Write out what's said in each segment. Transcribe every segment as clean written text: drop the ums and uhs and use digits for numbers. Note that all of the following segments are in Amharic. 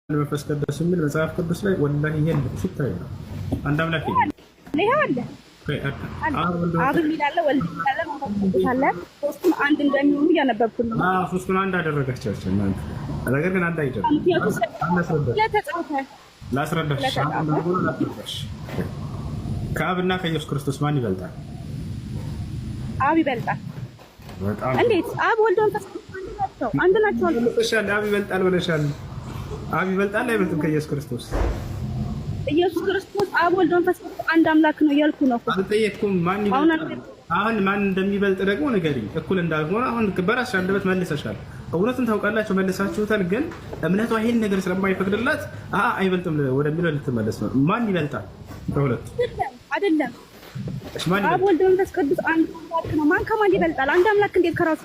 መንፈስ ቅዱስ የሚል መጽሐፍ ቅዱስ ላይ ወላሂ የለም። ሽታ የለም። አንድ አምላክ የለም። ይኸው አለ። አብ የሚል አለ፣ ወልድ የሚል አለ፣ መንፈስ ቅዱስ አለ። ሶስቱም አንድ እንደሚሆኑ እያነበብኩ ነው። ሶስቱን አንድ አደረጋቸው እናንተ። ነገር ግን አንድ አይደለም። ምክንያቱ ስለተጻፈ። ላስረዳሽ፣ ላስረዳሽ። ከአብና ከኢየሱስ ክርስቶስ ማን ይበልጣል? አብ ይበልጣል። እንዴት? አብ፣ ወልድ፣ መንፈስ ቅዱስ አንድ ናቸው። አንድ ናቸው። አብ ይበልጣል ብለሻል። አብ ይበልጣል አይበልጥም ከኢየሱስ ክርስቶስ? ኢየሱስ ክርስቶስ፣ አብ፣ ወልድ፣ መንፈስ ቅዱስ አንድ አምላክ ነው እያልኩ ነው። አልጠየቅኩም። ማን ይበልጣል? አሁን ማን እንደሚበልጥ ደግሞ ንገሪኝ። እኩል እንዳልሆነ አሁን በራስሽ አንደበት መልሰሻል። እውነቱን ታውቃላችሁ፣ መልሳችሁታል። ግን እምነቷ ይሄን ነገር ስለማይፈቅድላት አይበልጥም ወደሚለው ልትመለስ ነው። ማን ይበልጣል ከሁለቱ? አይደለም፣ አብ፣ ወልድ፣ መንፈስ ቅዱስ አንድ አምላክ ነው። ማን ከማን ይበልጣል? አንድ አምላክ እንዴት ከራሱ?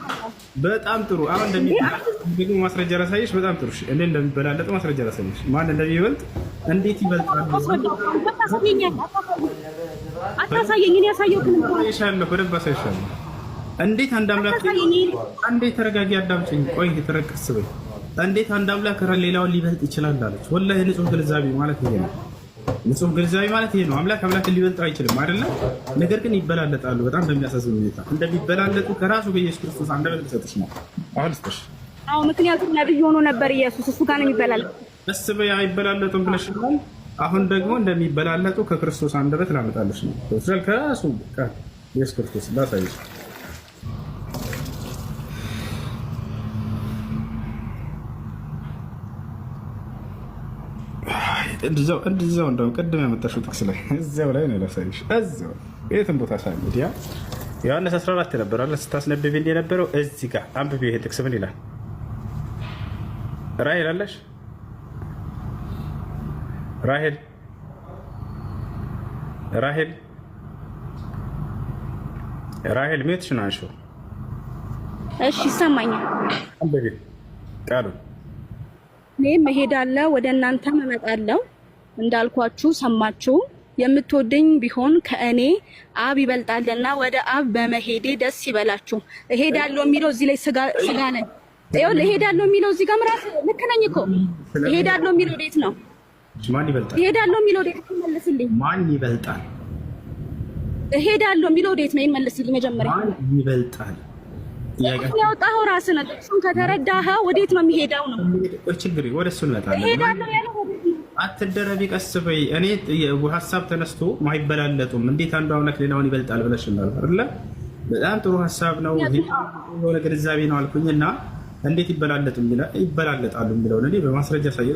በጣም ጥሩ። አሁን እንደሚበላለጥ ማስረጃ ላሳየሽ። በጣም ጥሩ። እሺ፣ እንዴት እንደሚበላለጥ ማስረጃ ላሳየሽ። ማን እንደሚበልጥ፣ እንዴት ይበልጣል? አታሳየኝ። እኔ ያሳየሁትን አሳይሻለሁ፣ በደንብ አሳይሻለሁ። እንዴት አንድ አምላክ፣ አንዴ ተረጋጊ፣ አዳምጪኝ። ቆይ ተረቀስ በይ። እንዴት አንድ አምላክ ሌላውን ሊበልጥ ይችላል አለች። ወላሂ ንጹህ ግንዛቤ ማለት ይሄ ነው። ንጹህ ግንዛቤ ማለት ይሄ ነው። አምላክ አምላክን ሊበልጠው አይችልም አይደለም። ነገር ግን ይበላለጣሉ። በጣም በሚያሳዝን ሁኔታ እንደሚበላለጡ ከራሱ ከኢየሱስ ክርስቶስ አንደበት ልሰጥሽ ነው። አሁን ልስጥሽ። አዎ፣ ምክንያቱም ነብይ ሆኖ ነበር ኢየሱስ፣ እሱ ጋር ነው የሚበላለጥ። ደስ በይ፣ አይበላለጡም ብለሽናል። አሁን ደግሞ እንደሚበላለጡ ከክርስቶስ አንደበት ላመጣልሽ ነው። ከራሱ ኢየሱስ ክርስቶስ ላሳይሽ። እዛው እንደውም ቅድም ያመጣሽው ጥቅስ ላይ እዚያው ላይ ነው ላሳይሽ። እዚያው የትም ቦታ ሳንሄድ ያ ዮሐንስ 14 ነበር አለ ስታስነብቢ የነበረው፣ እዚህ ጋር አንብቢ። ይሄ ጥቅስ ምን ይላል? ራሄል አለሽ? ራሄል፣ ራሄል፣ ራሄል፣ mute ሽን አንሺው። እሺ፣ ይሰማኛል። አንብቢ ቃሉ። እኔም እሄዳለሁ፣ ወደ እናንተም እመጣለሁ እንዳልኳችሁ ሰማችሁ። የምትወደኝ ቢሆን ከእኔ አብ ይበልጣልና ወደ አብ በመሄዴ ደስ ይበላችሁ። እሄዳለሁ የሚለው እዚህ ላይ ስጋ ስጋ ነኝ። ይኸውልህ፣ እሄዳለሁ የሚለው እዚህ ጋር ምራስ ልክ ነኝ እኮ። እሄዳለሁ የሚለው ወዴት ነው? ማን ይበልጣል? እሄዳለሁ የሚለው ወዴት ነው? መልስልኝ። ማን ይበልጣል? እሄዳለሁ የሚለው ወዴት ነው? ይመልስልኝ መጀመሪያ። ማን ይበልጣል? ያወጣኸው ራስህ ነህ። እሱን ከተረዳኸው ወዴት ነው የሚሄደው ነው። ችግር ወደ እሱ እንመጣለን። እሄዳለሁ ያለው ወዴት ነው? አትደረቢ፣ ቀስ በይ። እኔ ሀሳብ ተነስቶ ማይበላለጡም እንዴት አንዱ አምላክ ሌላውን ይበልጣል ብለሽናል አይደለ? በጣም ጥሩ ሀሳብ ነው፣ የሆነ ግንዛቤ ነው አልኩኝ እና እንዴት ይበላለጡ ይበላለጣሉ የሚለውን እኔ በማስረጃ ሳየ